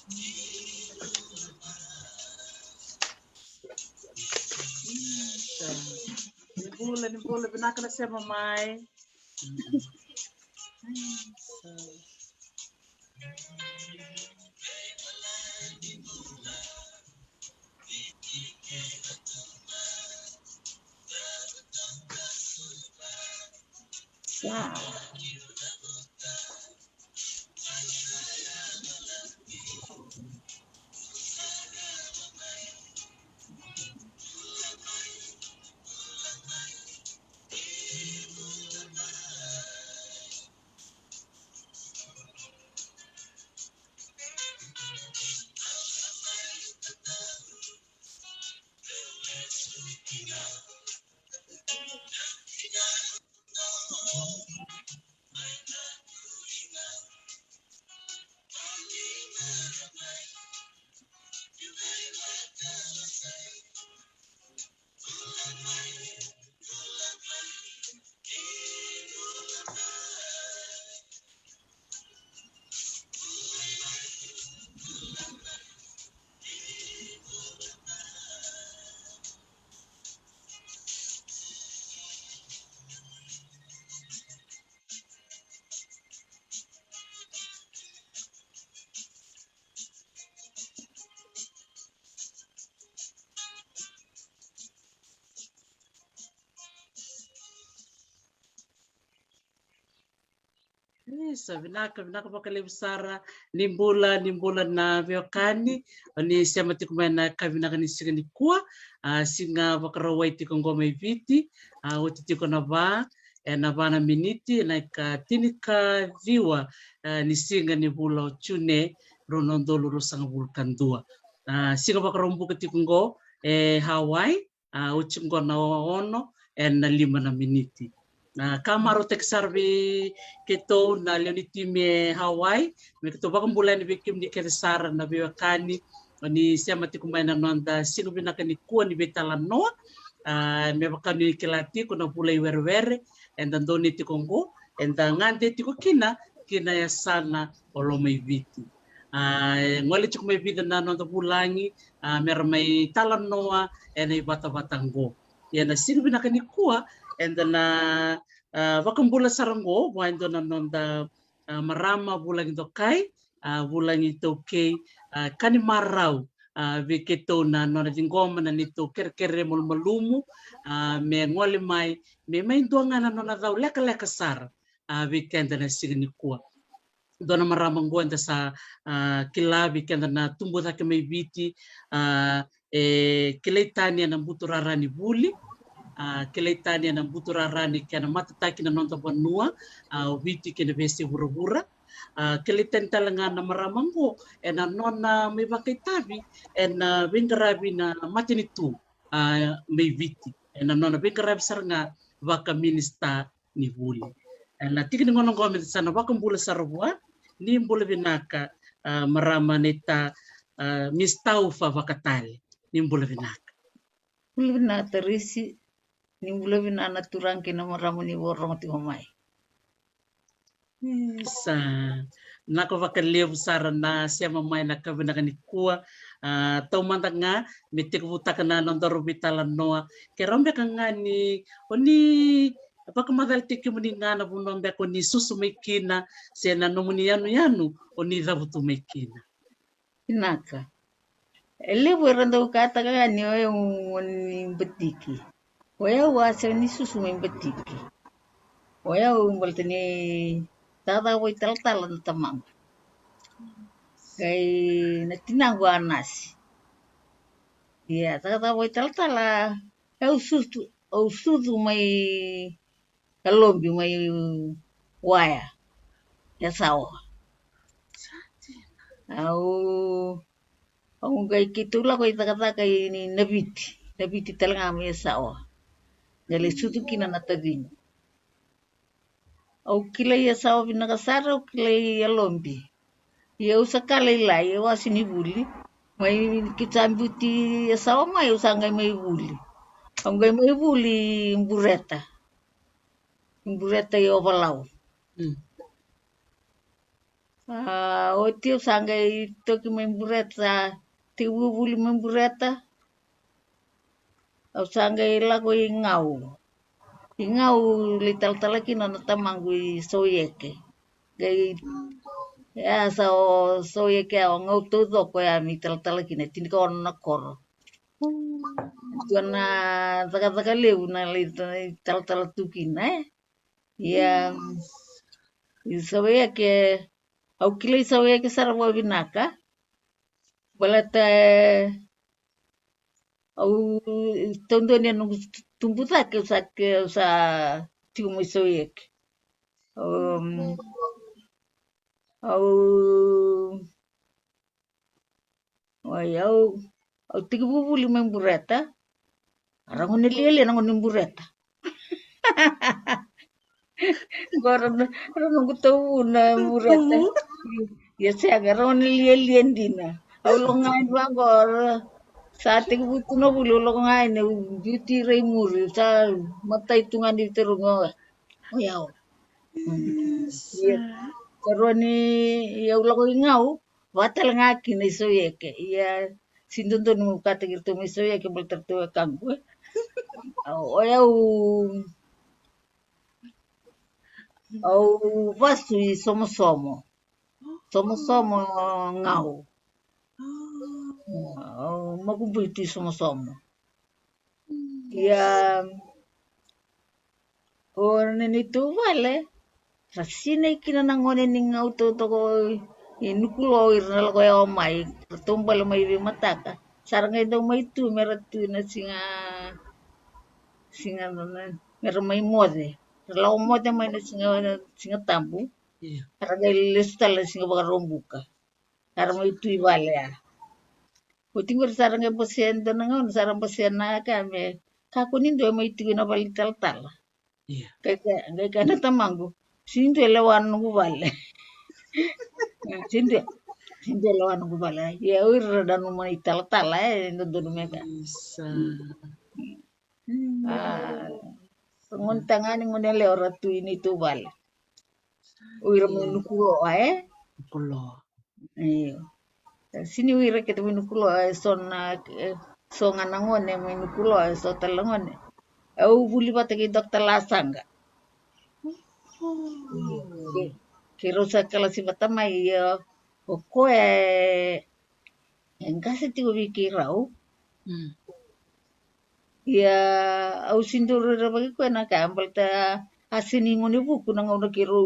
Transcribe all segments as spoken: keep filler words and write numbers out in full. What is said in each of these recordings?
Ni bula, ni bula, vinaka na sema mai. Wow. Isa, vinaka, vinaka vakalevu sara. Ni bula, ni bula na veiwekani. O ni sema tiko mai na ka vinaka ni siga ni kua. A, siga Vakarauwai tiko qo mai Viti. A, oti tiko na va, e na va na miniti, na ika tinikaciwa, e, ni siga ni vula o June, rua na udolu ruasagavulu ka dua. A, siga Vakaraubuka tiko qo e Hawaii. A, oti qo na ono e na lima na miniti. A, ka marautaki sara vei keitou na lewe ni timi e Hawaii, me keitou vakabula yani vei kemuni kece sara na veiwekani o ni sema tiko mai na noda siga vinaka ni kua ni veitalanoa. A, me vaka ni kila tiko na vula i werewere eda donate tiko qo, eda gade tiko kina ki na yasana o Lomaiviti. A, e gole tiko mai vica na noda vulagi, a, me ra mai talanoa e na ivatavata qo. Ia na siga vinaka ni kua eda na, a, vakabula sara qo vua e dua na noda, a, marama vulagi dokai, a, vulagi taukei, a, ka ni marau, a, vei keitou na nona ciqoma na neitou kerekere malumalumu, a, me gole mai, me mai dua ga na nona cau lekaleka sara, a, vei keda na siga ni kua. Dua na marama qo eda sa, a, kila vei keda na tubu cake mai Viti, a, e kilai tani e na buturara ni vuli, a, kilai tani e na buturara ni kena matataki na noda vanua, a, o Viti kei na veiyasai vuravura. A, kilai tani tale ga na marama qo e na nona mai vakaitavi e na veiqaravi na matanitu, a, mai Viti, e na nona veiqaravi sara ga vakaminista ni vuli. E na tiki ni gauna qo me da sa na vakabula sara vua. Ni bula vinaka, a, marama Neita, a, Miss Taufa Vakatale. Ni bula vinaka. Bula vinaka Tarisi. Ni bula vinaka na turaga kei na marama ni vakarogo tiko mai. Isa, vinaka vakalevu sara na sema mai na ka vinaka ni kua. A, taumada ga me tekivutaka na nodaru veitalanoa, ke rawa beka ga ni o ni vakamacala tiko kemuni ga na vanua beka o ni susu mai kina, se na nomuni yanuyanu o ni cavutu mai kina. Vinaka. E levu era dau kataka ga ni o yau ni Batiki. O yau a sega ni susu mai Batiki. O yau baleta ni cakacaka vakaitalatala na tamaqu. Kai na tinaqu a nasi. Ia, cakacaka vakaitalatala, au susu, au susu mai Kalobi mai Waya, Yasawa. Au, au qai keitou lako i cakacaka i ni Naviti, Naviti tale ga mai Yasawa. Qai lai sucu kina na taciqu. Au kilai Yasawa vinaka sara, au kilai Yalobi. Ia au sa ka lailai, au a sega ni vuli. Mai keitou sa biuti Yasawa mai, au sa qai mai vuli. Au qai mai vuli Bureta. Bureta i Ovalau. Mm. A, oti au sa qai toki mai Bureta, sa tekivu vuli mai Bureta. Au sa qai lako i Gau. I Gau lai talatala kina na tamaqu i Soieke. Qai, ya sa o Soieke ya o Gau taucoko ya me talatala kina, tinikaono na koro. Dua na cakacaka levu na lai ta-, talatala tu kina, e? Ia, i Soieke, au kilai Soieke sara vakavinaka. Baleta, e, au, taudua ni noqu tubu cake, au sa, au sa tiko mai Soieke. Um, au, oi, au, au tekivu vuli mai Bureta. Ra gone lialia na gone Bureta. Qo ra na, ra noqu tauvu na Bureta. Ia sega, ra gone lialia dina. Au lako ga yani vaqo, ra sa tekivu tu na vuli, au lako ga yani, au biuti ira i muri, sa matai tu ga ni tarogi o yau. Ia, karua ni, ia au lako i Gau, vaka tale ga kina i Soieke. Ia, sega ni dodonu meu kataki iratou mai Soieke baleta ratou e wekaqu, e. Au, o yau, au vasu i Somosomo. Somosomo, Gau. Au makubui tu i Somosomo. Ia, o neitou vale, ra sinai kina na gone ni Gau taucoko i Nukulo, ira na lako yawa mai, ratou bale mai veimataka. Sa ra qai dau mai tu, me ra tu na siga, siga na, na, me ra mai moce. Ra lako moce mai na siga, na Siga Tabu. Ia. Ra qai lesu tale na siga Vakaraubuka. Sa ra mai tu i vale ya. Oti qori sa ra qai basea e dua na gauna, sa ra basea na ka me kakua ni dua e mai tiko ina vale ni talatala. Ia. Qai ka, qai kaya na tamaqu, sega ni dua e lewa na noqu vale. Sega ni dua, sega ni dua e lewa na noqu vale. Ia, o ira ra nanuma na italatala, e dodonu me ka. Isa. A, gone tagane, gone yalewa ra tu i neitou vale. O ira mai Nukuloa, e? Nukuloa. Io. Sega ni o ira kece mai Nukuloa, e so na, e so ga na gone mai Nukuloa, e so tale na gone. Au vuli vata kei Dokta Lasaqa. Io. Kei, keirau sa kalasi vata mai, ia o koya e, e qase tiko vei keirau. Mm. Ia, au sega ni dau rerevaki koya na ka, baleta a sega ni gone vuku na gauna keirau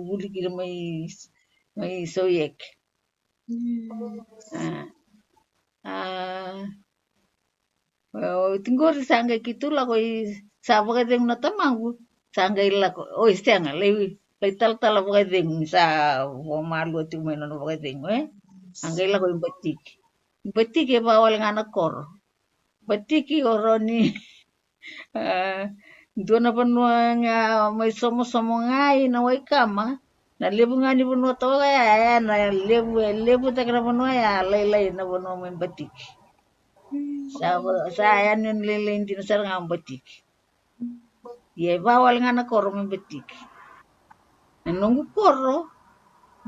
vuli kina mai, mai Soieke. Mm. A. A. Oti qori sa qai keitou lako i, sa vakacegu na tamaqu, sa qai lako, oi sega, lai, lai talatala vakacegu, sa vakamalua tiko mai na nona vakacegu, e? Sa qai lako i Batiki. Batiki e va wale ga na koro. Batiki o rawa ni, a, dua na vanua ga mai Somosomo ga i na Waikama. Na levu ga ni vanua toka ya, ya na levu, e levu cake na vanua ya, lailai na vanua mai Batiki. Sa va, sa yani ni lailai dina sara ga Batiki. Ia e va wale ga na koro mai Batiki. Na noqu koro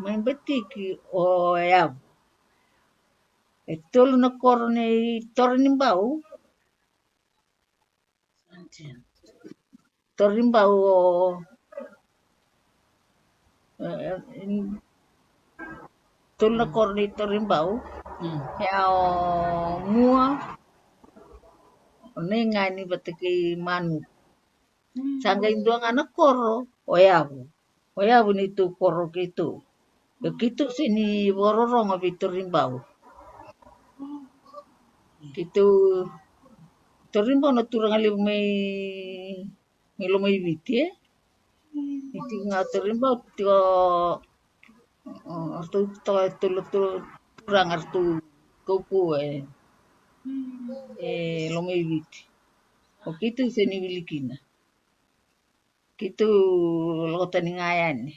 mai Batiki o Yavu. E tolu na koro ni Toreni Bau. Toreni Bau o, e, e, tolu na koro ni Toreni Bau. Mm. Ia o Mua, o Neigani vata kei Manu. Sa qai dua ga na koro o Yavu. O Yavu neitou koro keitou. Ia keitou sega ni vakarorogo vei Toreni Bau. Keitou, Toreni Bau na turaga levu mai, mai Lomaiviti, e? Ni tiko ga Toreni Bau, tiko, o, ratou toka tolu, tolu turaga ratou kaukauwa e, e Lomaiviti. O keitou sega ni wili kina. Keitou lako tani ga yani.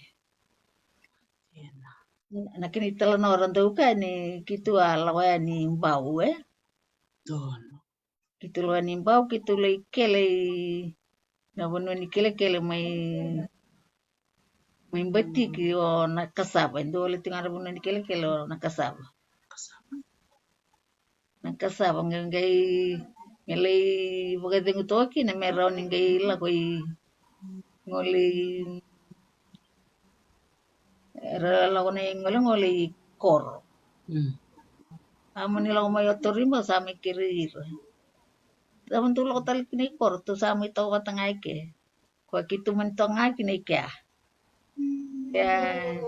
Na kena italanoa ra dau kaya ni keitou a lako yani Bau, e? Donu. Keitou lako yani Bau, keitou lai kele i na vanua ni kelekele mai, Mai Batiki o Nakasava, e dua wale tiko ga na vanua ni kelekele o Nakasava. Nakasava qai, qai, qai lai vakacegu toka kina me rawa ni qai lako i gole i, era lako na i golegole i koro. Mm. A mani lako mai o Toriba sa mai kerei ira. Sa mani tou lako tale kina i koro, tou sa mai toka vata ga i ke. Ko keitou mani toka ga kina i kea. Ia,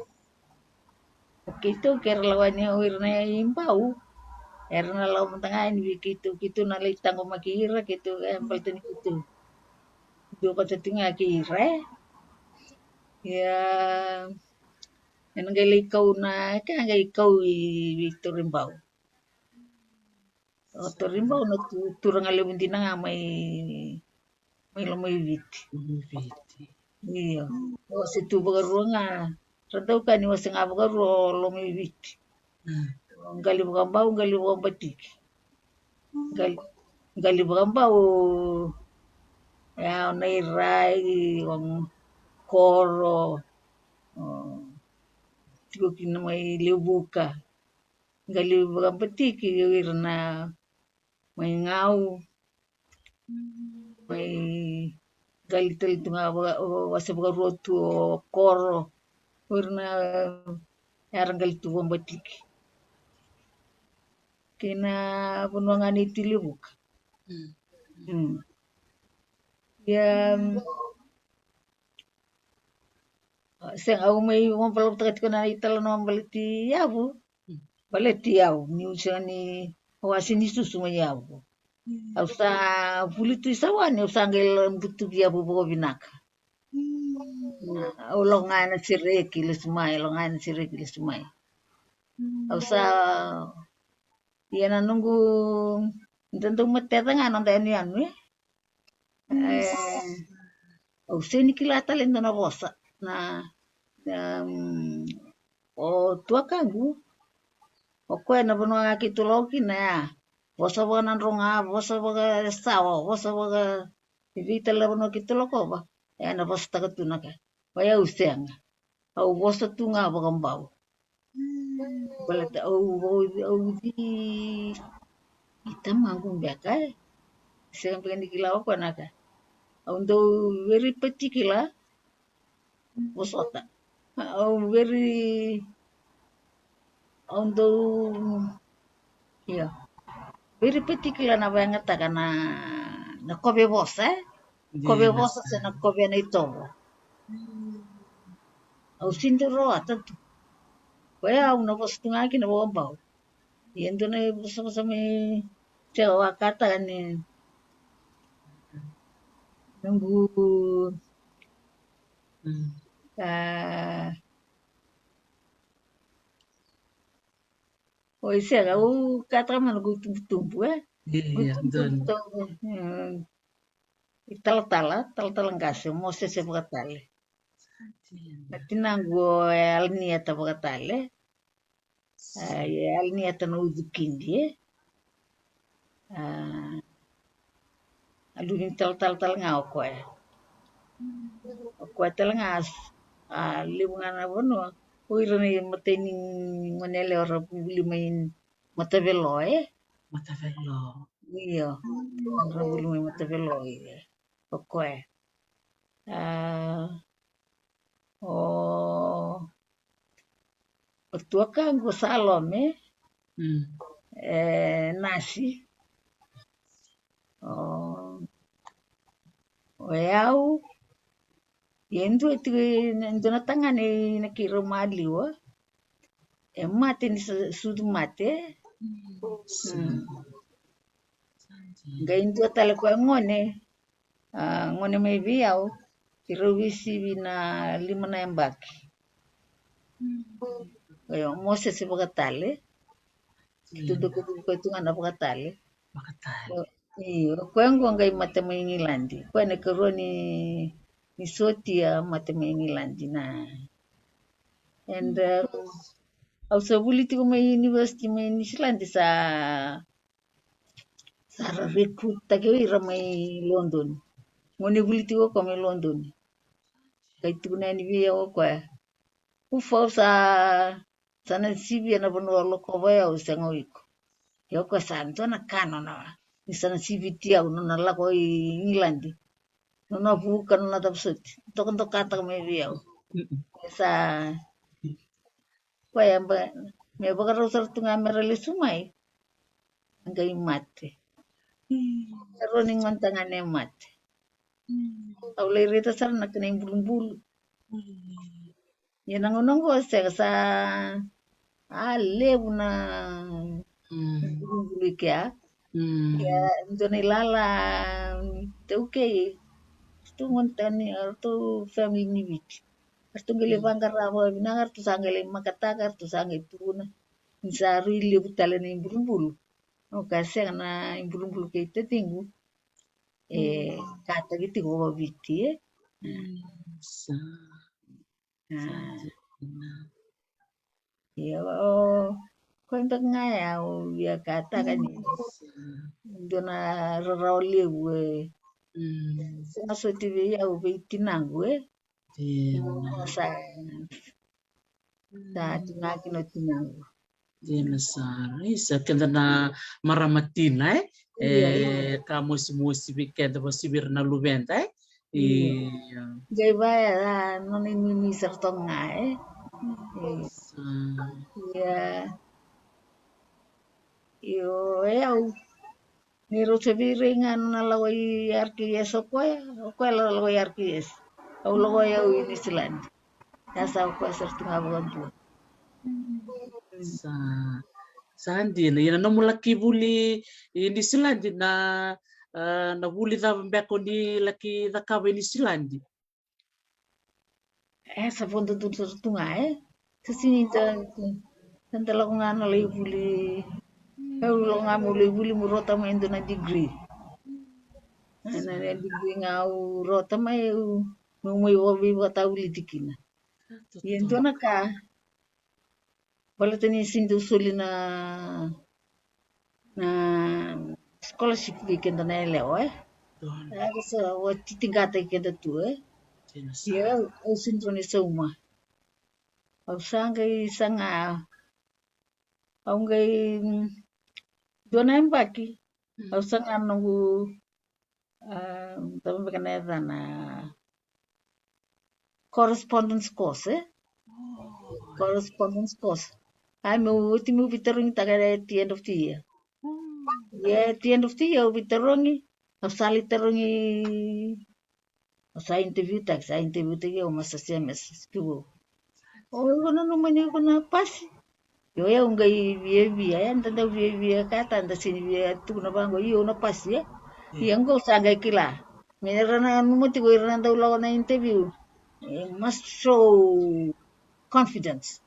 o keitou ke ra lako yani o ira na i Bau, era na lako mada ga yani vei keitou, keitou na lai taqomaki ira, keitou, e, baleta ni keitou dua vata tiko ga kei ira, e. Ia, ena qai lai kau na, ke a qai kau i vei Toriba. O Toriba na tu, turaga levu dina ga mai, mai Lomaiviti. Lomaiviti. Io. Wase tu vakarua ga, ra dau kaya ni wase ga vakarua o Lomaiviti. Mm. Qali Vakabau, qali Vakabatiki. Qali, qali Vakabau, ia, o Nairai, o Koro, o, tiko kina mai Levuka. Qali Vakabatiki, o ira na mai Gau, mai qali tale tu ga vaka, o, wase vakarua tu o Koro, o ira na yara qali tu Vakabatiki. Kei na vanua ga ni Tui Levuka. Mm. Mm. Ia, sega, au mai vakabalavu taka tiko na italanoa baleti Yavu. Baleti au, niu sega ni, au a sega ni susu mai Yavu. Au sa vuli tu i Sawani, au sa qai butuki Yavu vakavinaka. Na, au lako ga ena sereki lesu mai, lako ga ena sereki lesu mai. Au sa, ia na noqu, da dau mateca ga noda yanuyanu, e. E, au sega ni kila tale e dua na vosa. Na, em, o tuakaqu, o koya na vanua ga keitou lako kina ya. Vosa vaka Nadroga, vosa vaka Sawa, vosa vaka, e vei tale na vanua keitou lakova. E na vosataka tu na ka. O yau sega. Au vosa tu ga Vakabau. Baleta au, au, au uci i tamaqu beka, e. Sega beka ni kila o koya na ka. Au dau very particular. Vosota. Au very, au dau, ia, very particular na vakayagataka na, na kove vosa, e. Kove vosa se na kove na itovo. Au sega ni rawata tu. Koya au na vosa tu ga kina Vakabau. Ia dua na vosavosa mai, se au a kata ni noqu, a, oi, sega, au kata mai noqu tubutubu, e. Ia, noqu tubutubu. Italatala, talatala qase, Mosese Vakatale. Na tinaqu o Aliniata Vakatale. A, e Aliniata na ucu kidi, e. A, a luve ni talatala tale ga o koya. O koya tale ga, a, levu ga na vanua, o ira na imatai ni gone yalewa ra vuli mai Matavelo, e? Matavelo. Io. Ra vuli mai Matavelo, e. O koya. A, o, o tuakaqu o Salome, e, nasi. O, o yau, ia e dua tiko, e dua na tagane i na keirau maliwa. E mate ni sa-, sucu mate. Mm. Qai dua tale koya gone, a, gone mai vei au, keirau veisivi na lima na yabaki. Io, Mosese Vakatale. Keitou dau kacivi koya tu ga na Vakatale. Vakatale. Io, o koya qo qai mate mai Igiladi. Koya na ikarua ni, ni sotia mate mai Igiladi na. And, um, au sa vuli tiko mai university mai Niusiladi sa, sa ra recruit taki ira mai Lodoni. Gone vuli tiko o koya mai Lodoni. Qai tukuna yani vei au o koya. Ufa, au sa, sa na sivia na vanua o lakova au, sega o iko. Ia o koya sa dua na ka nona, ni sa na siviti au nona lako i Igiladi. Nona vuka, nona cava soti. Dokadokataka mai vei au. Sa, koya ba, me vakarau sara tu ga me ra lesu mai. A qai mate. Sa rua ni gone tagane mate. Au lai raica sara na kena ibulubulu. Ia na gauna oqo sega, sa a levu na ibulubulu i kea. Ia dua na ilala taukei. Ratou gone tani, ratou family ni Viti. Ratou qai lai vaqara vakavinaka, ratou sa qai lai makataka, ratou sa qai tukuna ni sa rui levu tale na ibulubulu. Au kaya sega, na ibulubulu kei taciqu e kataki tiko vakaviti, e. Sa. Ia o koya beka ga e au via kataka ni dua na rarawa levu e sega soti vei au, vei tinaqu, e. Sa, sa tu ga kina o tinaqu. Dina sara. Isa, keda na marama tina, e? E ka mosimosi vei keda, vasi vei ira na luveda, e? Ia. Qai vaya, a, nona inuinui sara toka ga, e? Isa. Ia. Io, e au. Ni rau sa veirai ga nona lako i R K S o koya, o koya lako i R K S. Au lako i au i Niusiladi. Ia sa o koya sara tu ga vakadua. Sa, sa dina. Ia na nomu laki vuli i Niusiladi na, a, na vuli cava beka o ni laki cakava i Niusiladi? E sa vakadodonu sara tu ga, e. Sa sini da, da lako ga na lai vuli. Au lako ga meu lai vuli meu rota mai dua na degree. Na, na degree ga au rota mai, au, meu mai vakaveivakatavulici kina. Ia dua na ka. Baleta ni sini dau soli na, na scholarship vei keda na yalewa, e. Ia sa vakatitiqataki keda tu, e. Ia au sini rawa ni sauma. Au sa qai saga, au qai, mm, dua na yabaki au saga na noqu, a, cava beka na yacana, correspondence course, e? Correspondence course. Ai, meu oti meu veitarogitaka at the end of the year. Ia at the end of the year au veitarogi, au sa lai tarogi, au sa interview taki, sa interview taki au, ma sa C M S, Skivo. O iko nanuma ni iko na pasi. Io, au qai viavia, e, da dau viavia ka ta, da sini via tukuna vaqo, io, au na pasi, e. Ia qo sa qai kila. Me ra nanuma tiko ira na dau lako na interview, e must show confidence.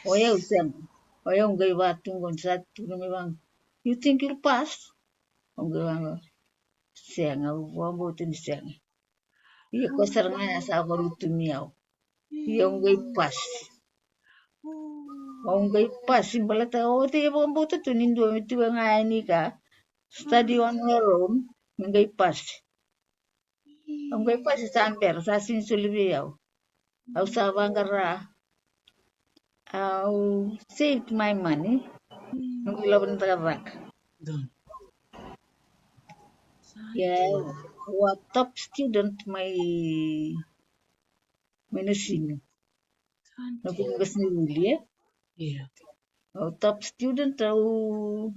O au sega. O au qai vatu qo sa tukuna mai vaqo, you think you'll pass? Au qai vaqo, sega, au vakabauta ni sega. Ia koya sara ga ya sa vakarutuni au. Ia au qai pasi. Au qai pasi baleta o tei vakabauta tu ni dua me tiko ga yani ka study on your own, me qai pasi. Au qai pasi sa bera, sa sini soli vei au. Au sa vaqara. Au saved my money. Noqu ilavo ni cakacaka. Ia, au a top student mai, mai Nasinu. Na vuli qasenivuli, e? Au top student, au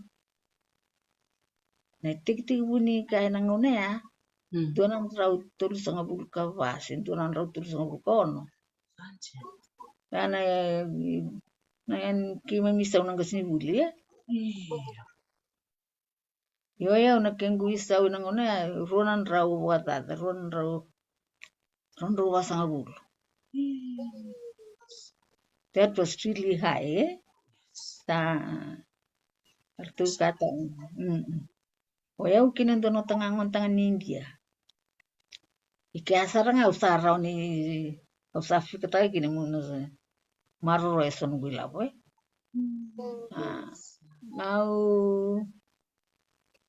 na itekitekivu ni ka ena gauna ya. Dua na drau tolusagavulu ka va se dua na drau tolusagavulu ka ono. Ia na, na yani keimami sau na qasenivuli, e? Io, au na kequ isau ena gauna ya, rua na drau vakacaca, rua na drau, rua na drau vasagavulu. That was really high, e? Sa, ratou kata, mm. O au kina dua na taga, gone taga ni Idia. I kea sara ga au sa rawa ni, au sa fikataka kina meu na maroroya so noqu ilavo, e? A, au,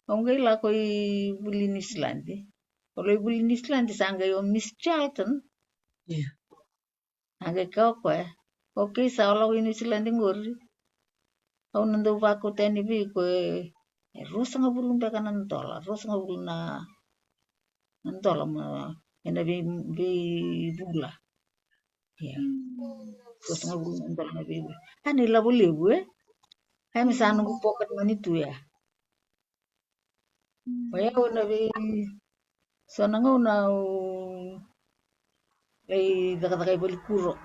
au qai lako i vuli Niusiladi. Au lai vuli Niusiladi sa qai o Miss Charlton. Ia. A qai kaya o koya, Okay, sa o lako i Niusiladi qori. Au na dau vakauta yani vei iko e, e ruasagavulu beka na dola, ruasagavulu na, na dola ma, ena vei, veivula. Ia. Ruasagavulu na dola na veivula. A, na ilavo levu, e? A, me sa noqu pocket money tu ya. O yau na vei, so na gauna au lai cakacaka i valikuro.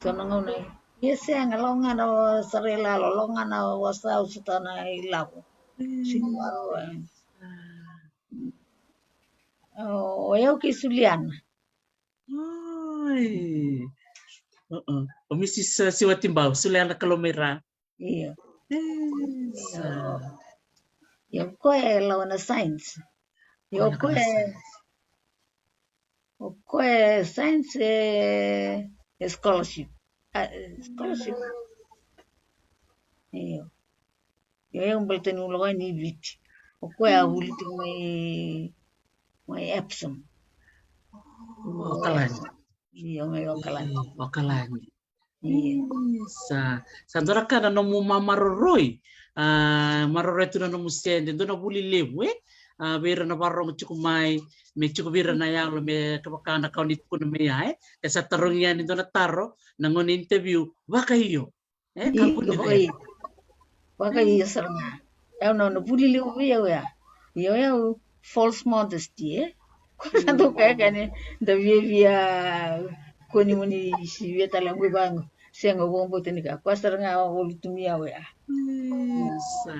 So na gauna, ia sega, lako ga na sara i lalo, lako ga na wasa, au sota na ilavo. Sini maro, e. O, o yau kei Suliana. Oi. O, o. O Mrs Siwatibau, Suliana Kalomeira. Io. Isa. Io, o koya e lawa na science. Io, o koya, o koya e science e, e scholarship. A, e scholarship. Io. Io, e baleta niu lako yani i Viti. O koya a vuli tiko mai, mai Epsom. Okaladi. Io, mai Okaladi. Io, Okaladi. Io. Sa, sa dua na ka na nomu mamaroroi. A, maroroi tu na nomu sede, dua na vuli levu, e? A, vei ira na vakarorogo tiko mai, me tiko vei ira na yalo, me kevaka na ka o ni tukuna mai ya, e? Ke sa tarogi yani dua na taro, na gauna interview, vakaio. E, ka kuni vei. Vakaio sara ga. Au na, na vuli levu vei au ya. Io, au false modesty, e? Ko sa dau kaya kaya ni da viavia, ko ni mo ni si via tale qo i vaqo. Sega, au vakabauta ni ka koya sara ga o lutumi au ya. Isa.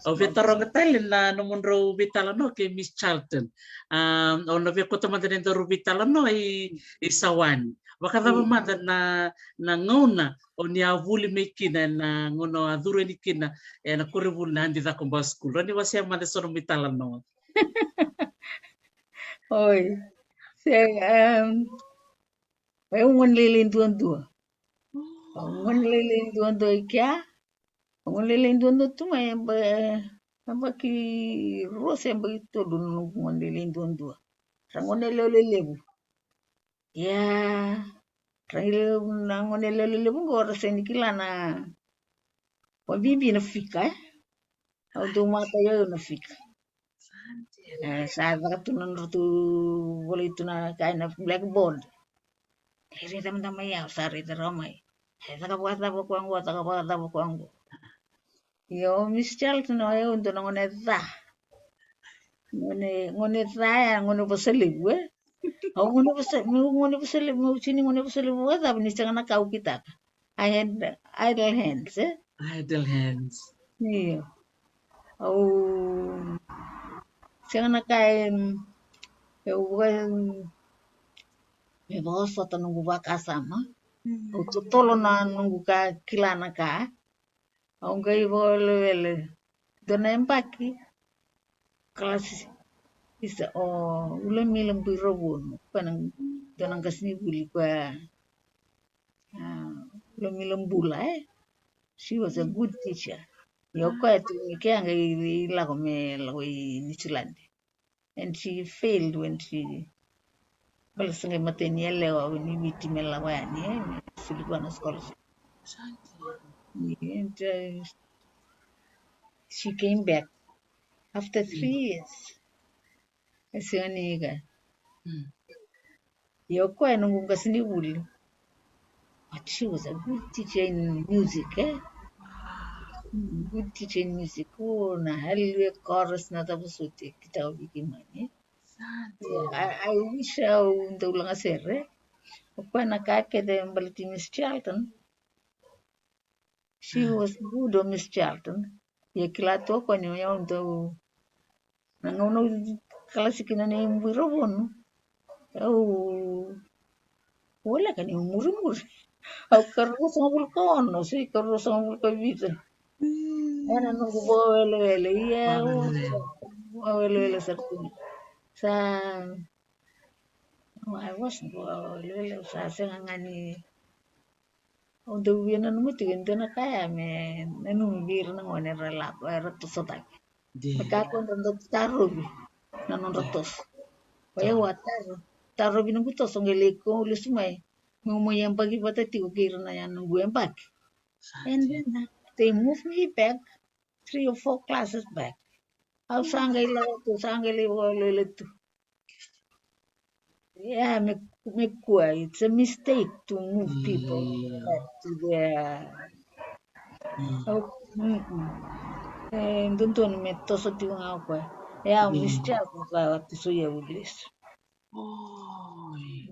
Au via taroga tale na nomudrau veitalanoa kei Miss Charlton. A, au na via kauta mada na nodaru veitalanoa i, i Sawani. Vakacava mada na, na gauna o ni a vuli mai kina ena gauna o a curu yani kina ena koronivuli na Adi Cakobau School? Rawa ni wasea mada eso na nomu italanoa? Oi. Se, em, au gone lailai duadua. Au gone lailai duadua i kea. Au gone lailai duadua tu mai, yabaki, yabaki rua se yabaki tolu na noqu gone lailai duadua. Ra gone yalewa lelevu. Ia, ra levu na gone yalewa lelevu qo ra sega ni kila na, vakabibi na fika, e? Au dau mata io na fika. E, sa caka tu na nodratou volai tu na ka ena blackboard. E raica mada mai au, sa raica rawa mai. E caka vakacava koya qo, caka vakacava koya qo. Io, Miss Charlton, o yau dua na gone ca. Gone, gone ca ya, gone vosa levu, e? Au gone vosa, meu gone vosa levu, meu tini gone vosa levu vakacava ni sega na ka au kitaka. I had idle hands, e? Idle hands. Io. Au sega na ka e, e, au vaka, e, me vakaosota noqu vakasama. Mm. Au totolo na noqu ka, kila na ka. Au qai vakawelewele. Dua na yabaki, kalasi isa o Ulamila Buiravonu, koya na dua na qasenivuli koya, a, Ulamila Bula, e? She was a good teacher. Io, koya tu ni ke a qai lako me lako i Niusiladi. And she failed when she, baleta se qai matai ni yalewa, when i Viti me lako yani, e, me soli vua na scholarship. And, uh, she came back after three years. E sega ni ka. Io, koya e noqu qasenivuli. But she was a good teacher in music, e? Mm, good teacher in music. O na Hallelujah chorus na cava soti e kitaka vei keimami, e? I, I wish au dau lagasere. O koya na ka kece baleti Miss Charlton. She was good, o Miss Charlton. Ia kila tu o koya ni o yau dau, na gauna au kalasi kina nei Buiravonu, au voleka niu murimuri. Au karuasagavulu ka ono se karuasagavulu ka vitu. Ena noqu vakawelewele, ia, au vakawelewele sara tu. Sa, I was vakawelewele, sa sega ga ni Au dau via nanuma tiko e dua na ka ya me nanumi vei ira na gone era lako, era toso cake. Io. Me kakua ni ra dau tarovi na nodra toso. O yau a taro, tarovi noqu toso, qai lai kau lesu mai. Meu mai yabaki vata tiko kei ira na noqu yabaki. And then they moved me back three or four classes back. Au sa qai lako tu, sa qai lai vakaloiloa tu. Yeah, me, me kua, it's a mistake to move people back to their... E dodonu me toso tiko ga o koya. E au mistake ko koya, au tu so ia u lesu. Oi.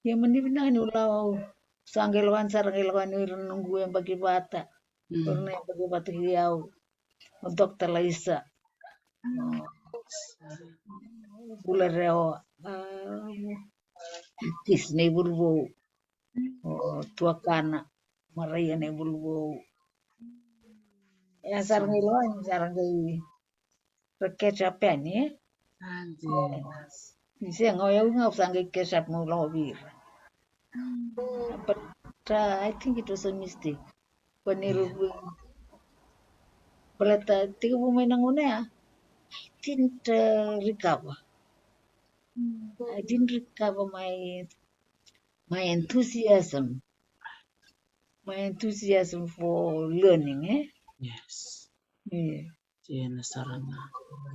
Ia mani vinaka niu lako, au sa qai lako yani sara, qai lako yani o ira na noqu yabaki vata. O ira na yabaki vata kei au, o Doctor Laisa, o Bula Rewa, a, Kis Naivuluvou, o Tuakana Maraia Naivuluvou. E a sara qai lako yani, sara qai ra catch up yani, e? Ni sega, o yau ga au sa qai catch up meu lako vei ira. But uh, I think it was a mistake. When you baleta tekivu mai na gauna ya, I didn't uh, recover. I didn't recover my my enthusiasm, my enthusiasm for learning, eh? Yes. Yeah. Tena sara ga.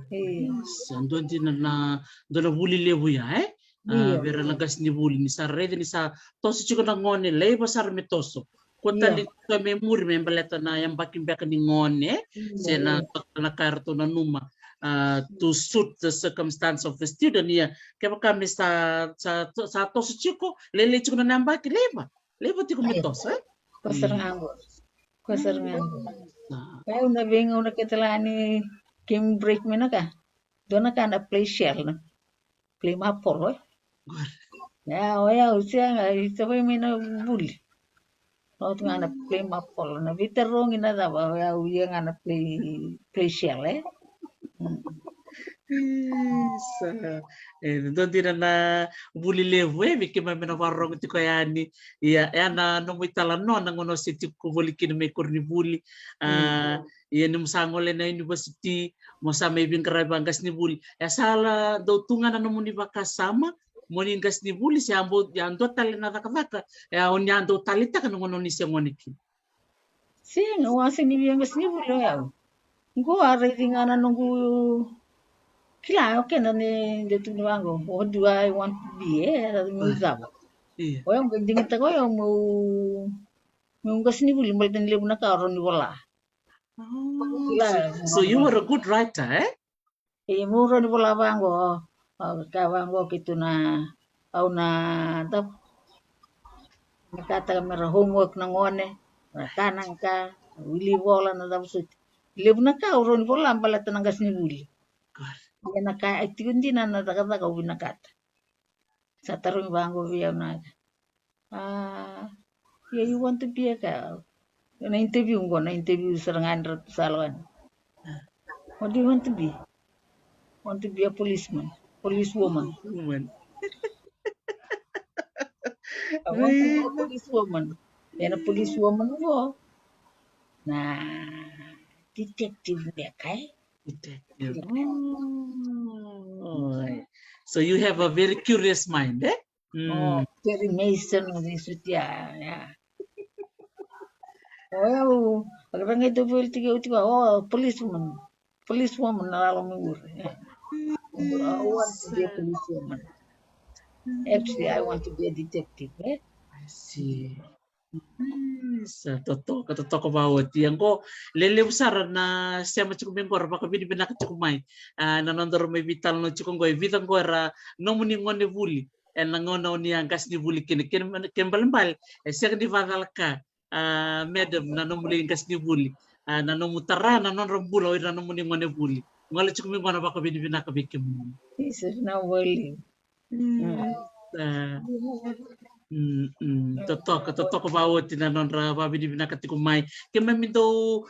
Yes. Sa dua dina na, dua na vuli levu ya, eh? A, vei ira na qasenivuli, ni sa raica ni sa toso tiko na gone, laiva sara me toso. Ko tale toka me muri me baleta na yabaki beka ni gone, se na, na ka eratou nanuma, a, to suit the circumstance of the student. Ia, kevaka me sa, sa, sa toso tiko, lailai tiko na yabaki, laiva, laiva tiko me toso, e? Ko sara ga qo. Ko sara ga qo. Au na veigauna kece la ni game break me na ka. Dua na ka na play shell, na play mapolo, e? Ia, o yau sega, i sa vei mai na vuli. Au tu ga na play mapolo, na veitarogi na cava, o yau ia ga na play, play shell, e? Isa. E dua dina na vuli levu, e, vei keimami na vakarorogo tiko yani. Ia, e a na nomu italanoa na gauna o se tiko voli kina mai koronivuli. A, ia ni mo sa gole na university, mo sa mai veiqaravi vaqasenivuli. E sa la dau tu ga na nomuni vakasama mo ni qasenivuli, se a bau, e a dua tale na cakacaka e a o ni a dau taleitaka na gauna o ni se gone kina? Sega, au a sega ni via qasenivuli o yau. Qo a raici ga na noqu kila, o kena ni de tu ni vaqo, what do I want to be, e, era meu cava. O yau qai digitaka o yau meu, meu qasenivuli baleta ni levu na ka au rawa ni vola. So you were a good writer, e? E, meu rawa ni vola vaqo, au ka vaqo keitou na, au na, na kataka me ra homework na gone, ra kana ka, wili vola na cava soti. Levu na ka au rawa ni vola baleta na qasenivuli. Ia na ka e tiko dina na cakacaka au vinakata. Sa tarogi vaqo vei au na ka. A, ia, you want to be a ka? Na interview qo, na interview sara ga ni ratou sa lako yani. What do you want to be? Want to be a policeman, police woman. Woman. I want to be a police woman. Then a police woman qo na detective beka, e? Detective. So you have a very curious mind, e? O Perry Mason, o Risutia, ia. O yau, a ka qai dau voli tiko, tiko, o, policewoman. Policewoman na lalo mai muri. I want to be a policewoman. Actually, I want to be a detective, e? I see. Sa totoka, totoka vakaoti. Ia qo, lelevu sara na sema tiko mai qo ra vakavinavinaka tiko mai. A, na noda ra mai veitalanoa tiko qo, e vica qo era nomuni gonevuli ena gauna o ni a qasenivuli kina, kena, kena ibalebale e sega ni vakacalaka, a, madam, na nomu lai qasenivuli, a, na nomu tara na nodra bula o ira na nomuni gonevuli. Gole tiko mai qo na vakavinavinaka vei kemuni. Isa, vinaka vakalevu. Totoka, totoka vakaoti na nodra vakavinavinaka tiko mai. Keimami dau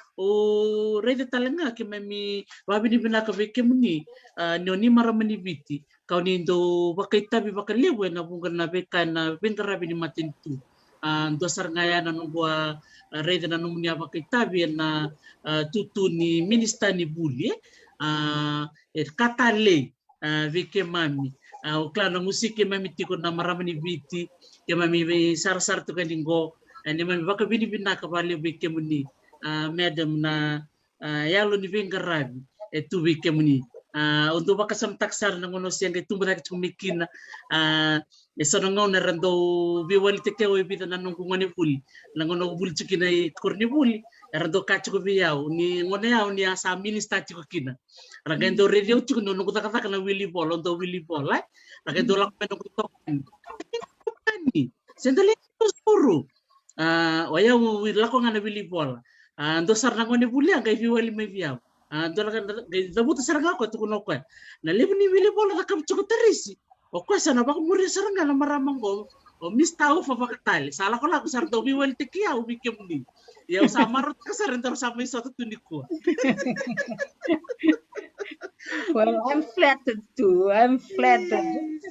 raica tale ga, keimami vakavinavinaka vei kemuni, a, ni o ni marama ni Viti, ka o ni dau vakaitavi vakalevu ena vuqa na veika ena veiqaravi ni matanitu. A, dua sara ga ya na noqu a raica na nomuni a vakaitavi ena, a, tutu ni minisita ni vuli, e. A, e ka talei, a, vei keimami. A, o kila na gusi keimami tiko na marama ni Viti, keimami veisarasara tiko yani qo, a, neimami vakavinavinaka vakalevu vei kemuni, a, madam, na, a, yalo ni veiqaravi e tu vei kemuni. A, au dau vakasamataka sara na gauna au se qai tubu cake tiko mai kina, a, e so na gauna era dau veiwalitaki au e vica na noqu gone vuli. Na gauna au vuli tiko kina i koronivuli, era dau kaya tiko vei au ni gone au ni a sa minisita tiko kina. Ra qai dau raici au tiko na noqu cakacaka na wili vola, au dau wili vola, e. Ra qai dau lako mai noqu itokani. Itokani. Se da lai dau suru. A, o yau lako ga na wili vola. A, dua sara na gone vuli a qai veiwali mai vei au. A, dua na ka, qai cavuta sara ga o koya, tukuna o koya, na levu ni wili vola cakava tiko Tarisi, o koya sa na vakamuria sara ga na marama qo, o Mista Ufa Vakatale. Sa lakolako sara dau veiwalitaki au vei kemuni. Ia au sa marautaka sara e daru sa mai sota tu nikua. Well, I'm flattered too. I'm flattered.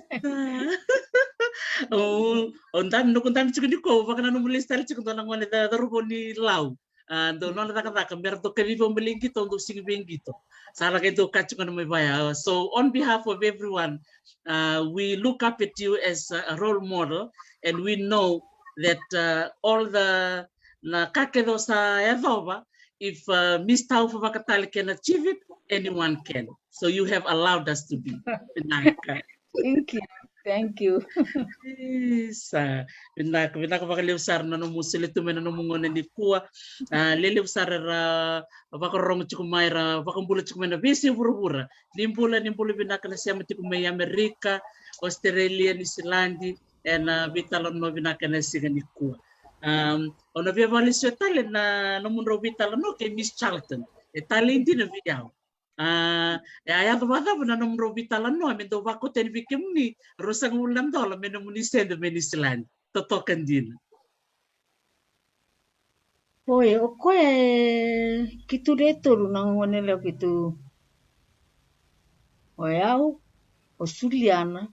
O, o dabe, noqu dabe tiko nikua, au vakananuma lesu tale tiko dua na gone ca, cauravou ni Lau. A, dau nona cakacaka, me ra dau kacivi au balei qito, au dau sigi vei qito. Sa ra qai dau kaya tiko na mai vaya. So, on behalf of everyone, uh, we look up at you as a, a role model, and we know that, uh, all the, na ka kece o sa yacova, if, uh, Mista Ufa Vakatale can achieve it, anyone can. So you have allowed us to be. Vinaka. Thank you. Thank you. Isa, vinaka, vinaka vakalevu sara na nomu solia tu mai na nomu gauna nikua. A, lelevu sara era vakarorogo tiko mai, era vakabula tiko mai na veisei vuravura. Ni bula, ni bula vinaka na sema tiko mai Amerika, Australia, Niusiladi, ena veitalanoa vinaka ena siga nikua. Um, au na via vakalesuya tale na nomudrau veitalanoa kei Miss Charlton. E talei dina vei au. A, e a yaco vakacava na nomudrau veitalanoa me dau vakauta yani vei kemuni ruasagavulu na dola me nomuni sede mai Niusiladi? Totoka dina. Oi, o koya e keitou le tolu na gone yalewa keitou. O yau, o Suliana,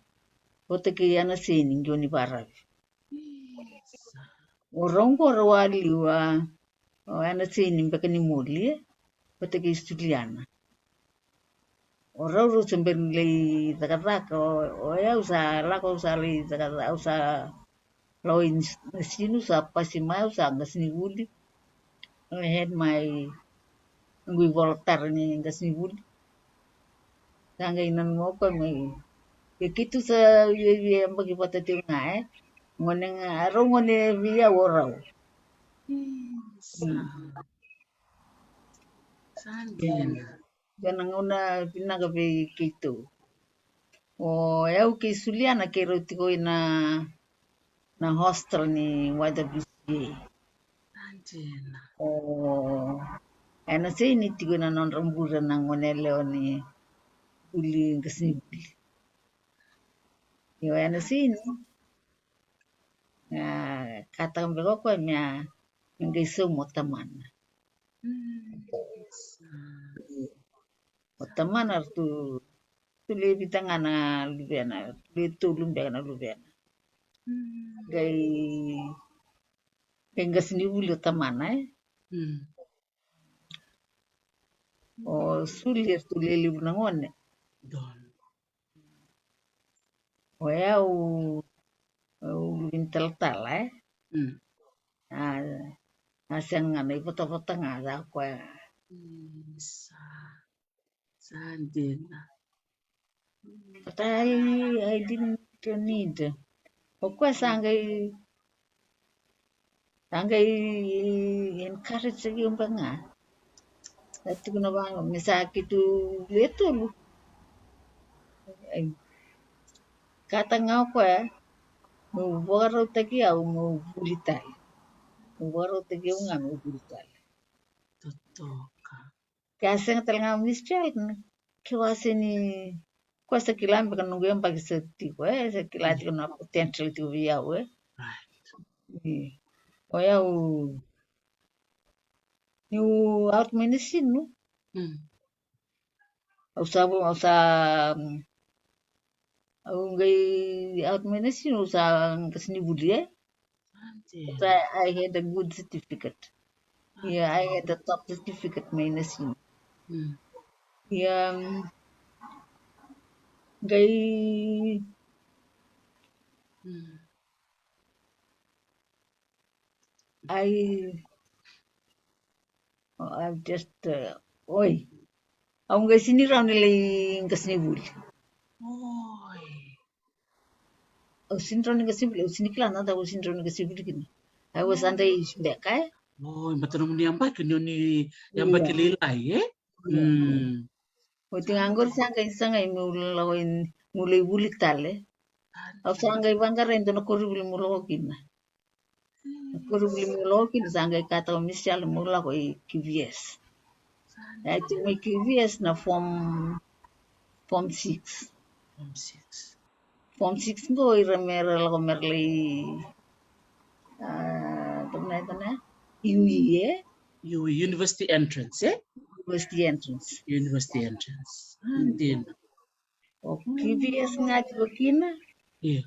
vata kei Anaseni qo ni Varavi. O rau qo rau a liu, a, o Anaseni beka ni Moli, e, vata kei Suliana. O rau rau se bera ni lai cakacaka, o, o yau sa lako, au sa lai cakacaka, au sa lako i Nasinu, sa pasi mai, au sa qasenivuli. I had my, noqu ivola tara ni qasenivuli. Sa qai nanuma o koya mai, ia keitou sa viavia yabaki vata tiko ga, e. Gone ga, rau gone vei au o rau. Sa, sa dina. Ia na gauna vinaka vei keitou. O yau kei Suliana keirau tiko ina, na hostel ni Y W C A. Sa dina. O Anaseni tiko ina nodra bure na gone yalewa ni vuli qasenivuli. Io, o Anaseni, a, kataka beka o koya me a, me qai sauma o tamana. Mm, sa. O tamana ratou, ratou le vica ga na luvena, ratou le tolu beka na luvena. Mm. Qai, qai qasenivuli o tamana, e? Mm. O Suli, ratou le levu na gone. Donu. O yau, au luve ni talatala, e? Mm. A, a sega ga na ivotavota ga, sa koya. Mm, sa, sa dina. But I, I didn't need. O koya sa qai, sa qai encourage-taki au beka ga. Sa tukuna vaqo, me sa keitou le tolu. Ai. Kataka ga o koya meu vakarautaki au meu vuli tale. Meu vakarautaki au ga meu vuli tale. Totoka. Ke a sega tale ga o Miss Charlton, ke a sega ni, koya sa kila beka na noqu yabaki sa tiko, e, sa kila tiko na potential tiko vei au, e. Right. E. O yau, niu out mai Nasinu. Mm. Au sa, au sa, mm, au qai out mai Nasinu, au sa qasenivuli, e. Sa dina. So I had a good certificate. Ia, I had a top certificate mai Nasinu. Mm. Ia, mm, qai Mm. I, oh, I've just, uh, oi. Au qai sini rawa ni lai qasenivuli. Oi. Au sini rawa ni qasenivuli, au sini kila na cava au sini rawa ni qasenivuli kina. I was underage beka, e? Oi, baleta na nomuni yabaki, ni o ni yabaki lailai, e? Io. Mm. Oti ga qori sa qai, sa qai meu lako i, meu lai vuli tale. Au sa qai vaqara e dua na koronivuli meu lako kina. Na koronivuli meu lako kina sa qai kaya o Michelle meu lako i Q V S. E, tiko mai Q V S na form, form six. Form six. Form six qo ira mera lako mera lai, a, dua na, dua na, U E, e? U E, university entrance, e? University entrance. University entrance. A, dina. O Q V S ga tiko kina. Io.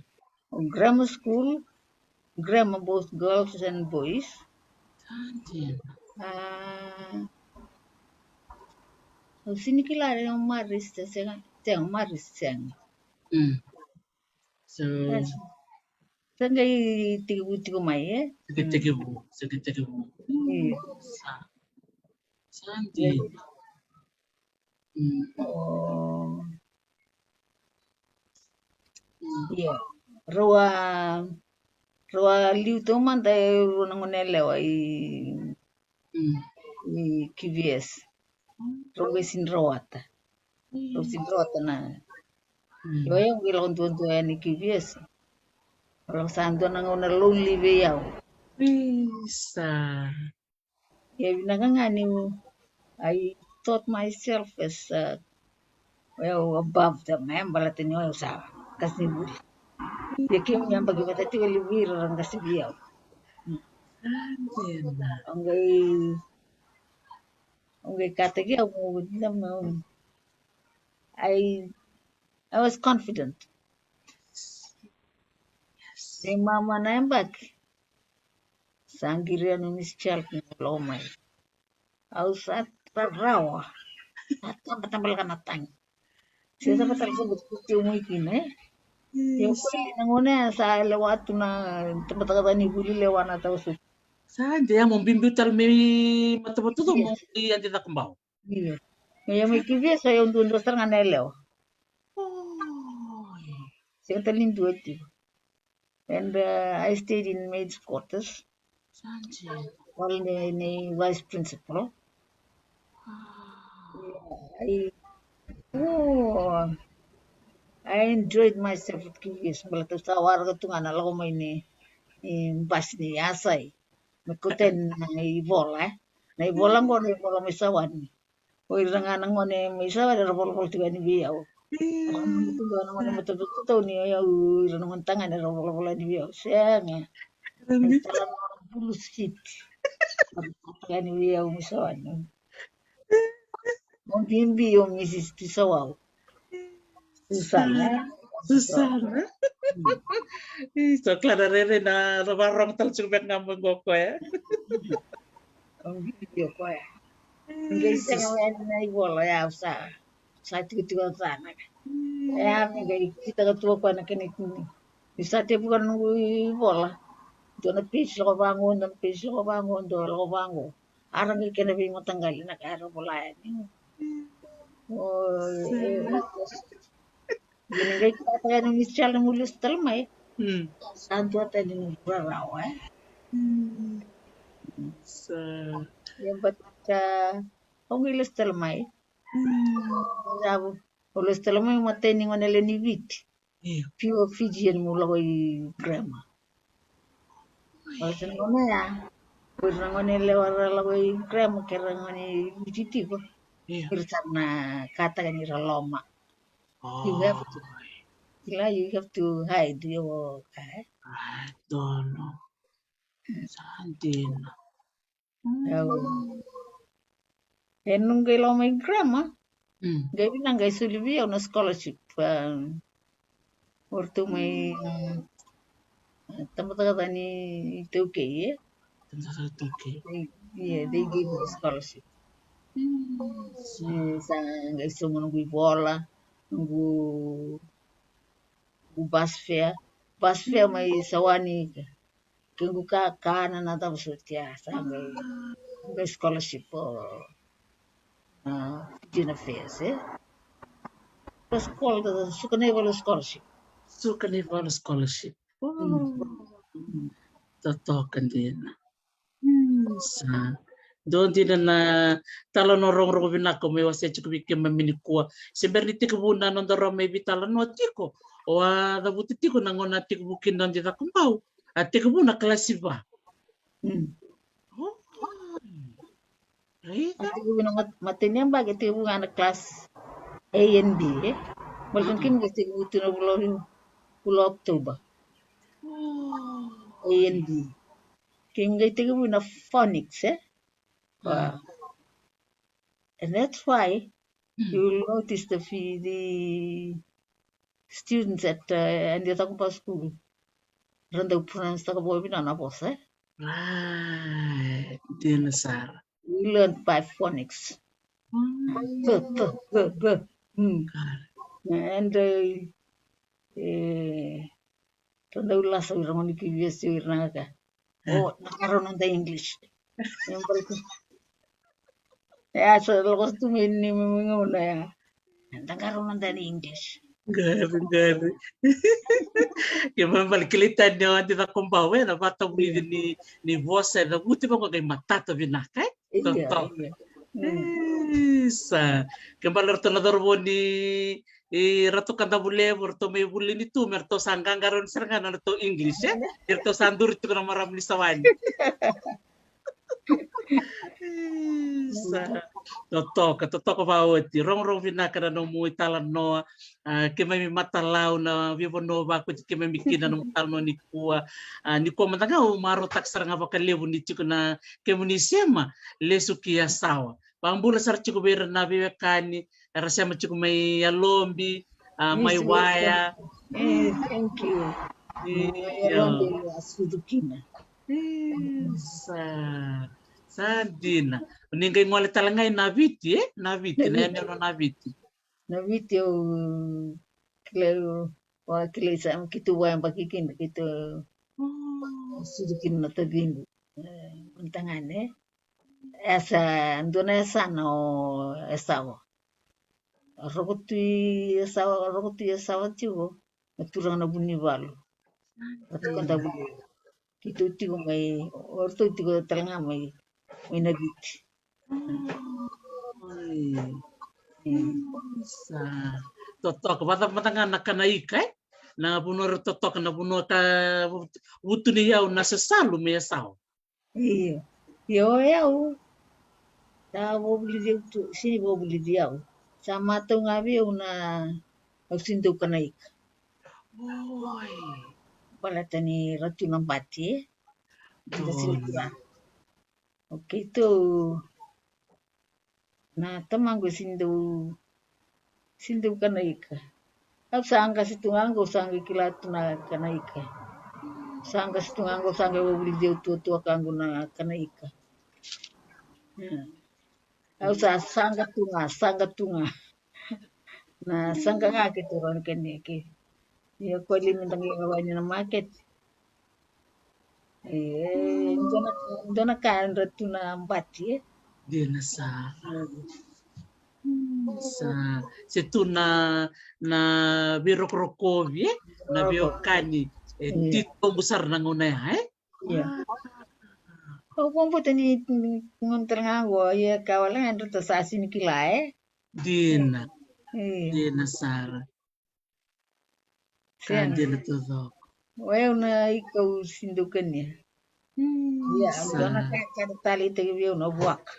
O grammar school, grammar both girls and boys. A, dina. A, au sini kila ni o Marist, sega, sega, o Marist, sega. Mm. So, e, sa qai tekivu tiko mai, e? Sa qai tekivu, sa qai tekivu. Io. Sa, sa dina. Mm. O. Mm. Io. Rau a, rau a liu taumada e rua na gone yalewa i, mm, i Q V S. Rau qai sini rawata. Mm. Rau sini rawata na. Mm. Io, au qai lako duadua yani i Q V S. Lako sa dua na gauna lonely vei au. Isa. Ia vinaka ga niu, I thought myself as, uh, well, above them, e, baleta ni au sa qasenivuli. Ia kemuni yabaki vata tiko e levu vei ira ra qase vei au. Au qai, au qai kataki au, au, I, I was confident. Yes. Ni mama na yabaki. Sa qiri yani o Miss Charles ni lako mai. Au sa rarawa. Sa tabatabalaka na tagi. Se sa vatara sa vatukuti au mai kina, e? Ia o koya na gone ya sa lewa tu na tabatabalaka ni vuli lewa na tausuku. Sa de ya mo biubiu tale mai matavatutu mo i adi cakabau. Io. Ia mai Q V S sa yau duadua sara ga na yalewa. Oi. Sega tale ni dua tiko. And, uh, I stayed in maids quarters. Sa dina. While ni, ni vice principal. Ah. I, oh, I enjoyed myself with Q V S. Baleta sa waraka tu ga na lako mai ni, ni basi ni yasai. Me kauta yani na ivola, e. Na ivola qo na ivola mai Sawani. O ira ga na gone mai Sawani era volavola tiko yani vei au. Mm. Au tu ga na gone matavititau ni o yau, ira na gone tagane era volavola yani vei au. Sega. Era ni tala na bulu siti. Era volavola yani vei au mai Sawani. Mo bibi o Missus Tisawau. Susana. Susana. Io, so kila na rere na, na vakarogo tale tiko beka ga mai qo o koya. Au bibi o koya. Qai sega yani na ivola ya, au sa, sa tikotiko cana. Ya me qai kitaka tu o koya na kena itini. Ni sa tevuka na noqu ivola. Dua na page lako vaqo, dua na page lako vaqo, dua lako vaqo. A ra qai kena veimataqali na ka era vola yani. O, e, e, ni qai kaya yani o Michelle mo lesu tale mai. Mm. Sa dua tani na rarawa, e. Mm. Sa. Ia, but, uh, au qai lesu tale mai. Mm. Au lesu tale mai, matai ni gone lewe ni Viti. Io. Pure Fijian mo lako i grammar. Oi. Baleta na gauna ya, o ira na gone yalewa ra lako i grammar, ke ra gone Viti tiko. Io. Ira sa na kataka ni ra loma. Oh. You have to, kila, you have to hide your, eh? I don't know. Mm. Sa dina. Au. E, noqu qai lako mai grammar. Mm. Qai vinaka, qai soli vei au na scholarship. A, o ratou mai, mm, a, tabacakacaka ni iTaukei, e? Tabacakacaka iTaukei. Ia, they gave me scholarship. Mm. E, sa qai sauma noqu ivola, noqu, noqu bus fare. bus fare mai Sawani. Kequ ka, ka na, na tava soti ya, sa qai, qai scholarship o, a, Fijian Affairs, e? It was called the Sukanaivalu Scholarship. Sukanaivalu Scholarship. Mm. Totoka dina. Mm, sa. Dua dina na talanoa rogorogo vinaka me wasea tiko vei keimami nikua. Se bera ni tekivu na noda rawa mai veitalanoa tiko, o a cavuta tiko na gauna a tekivu kina na noda cakobau. A tekivu na kalasi va. Mm. Oh. Right. A tekivu na mat-, matai ni yabaki, a tekivu ga na class A and B, e? Baleta ni keimami qai tekivu tu na vula, vula October. Oh. A and B. Keimami qai tekivu na phonics, e? Ah. And that's why you will notice the Fiji students at, uh, Andy Takuba School. Ra dau pronounce taka vakavinaka na vosa, e? Right. Dina sara. We learned by phonics. Mm. B, b, b, b. Mm. And, uh, e, ra dau lasa vei ira gone ki V S U, ira na ka. O, na karau noda English. E, a sa lako tu mai ni gauna ya. Da karau noda English. Qori, qori. Keimami bale kilai tani o Andy Cakobau, e, na vatavulici ni, ni vosa, e cavuti vaqo qai matata vinaka, e? Io, totoka. Io. Mm. Isa. Ke bale ratou na cauravou ni, e, ratou Kadavulevu, ratou mai Vulitu, me ratou sa qaqarauni sara ga na ratou English, e? Ratou sa duri tiko na marama ni Sawani. Isa. Totoka, totoka vakaoti. Rogorogo vinaka na nomu italanoa. A, keimami matalau na veivanua vakoti keimami kina na nomu talanoa nikua. A, nikua mada ga au marautaka sara ga vakalevu ni tiko na kemuni sema lesu ki Yasawa. Vakabula sara tiko vei ira na veiwekani era sema tiko mai Yalobi, a, mai Waya. E, thank you. Io. Mai Yalobi, a sucu kina. Isa. Sa dina. Ni qai gole tale ga i Naviti, e? Naviti, na yanuyanu o Naviti. Naviti au kilai, au a kilai sa, keitou vakayabaki kina, keitou sucu kina na taciqu. E, tagane. E sa, dua na yasana o Yasawa. Roko tu i Yasawa, roko tu i Yasawa tiko na turaga na Vunivalu. Ratou Kadavulevu. Keitou tiko mai, o ratou tiko tale ga mai, mai Naviti. Oi. Mm. Sa. Totoka, vacava mada ga na kana ika, e? Na vanua era totoka, na vanua ka vutuniyau na sasalu mai Yasawa. Io. Io, o yau. Sa vakavulici au tu, sega ni vakavulici au. Sa matau ga vei au na, au sega ni dau kana ika. Oi. Baleta ni ra tu na bati, e? Io. Eda sega ni kila. O keitou, na tamaqu e sega ni dau, sega ni dau kana ika. Au sa qase tu ga qo, au sa qai kila tu na kana ika. Sa qase tu ga qo, au sa qai vakavulici au tu, tuakaqu na kana ika. Au sa saqa tu ga, saqa tu ga. Na saqa ga keitou rawa ni kania ke. Ia, ko lima da qai lako yani na makete. E, dua na, dua na ka dra tu na bati, e? Dina sara. Mm, sa, se tu na, na veirokorokovi, e? Na veiwekani, e, titobu sara na gauna ya, e? Ia. Au vakabauta ni, ni gauna tale ga qo, ia ka wale ga dra ta sa sega ni kila, e? Dina. E. Dina sara. Ka dina taucoko. O yau na ika au sega ni dau kania. Mm, ia, sa. Dua na ka, ka ra taleitaki vei au na vuaka.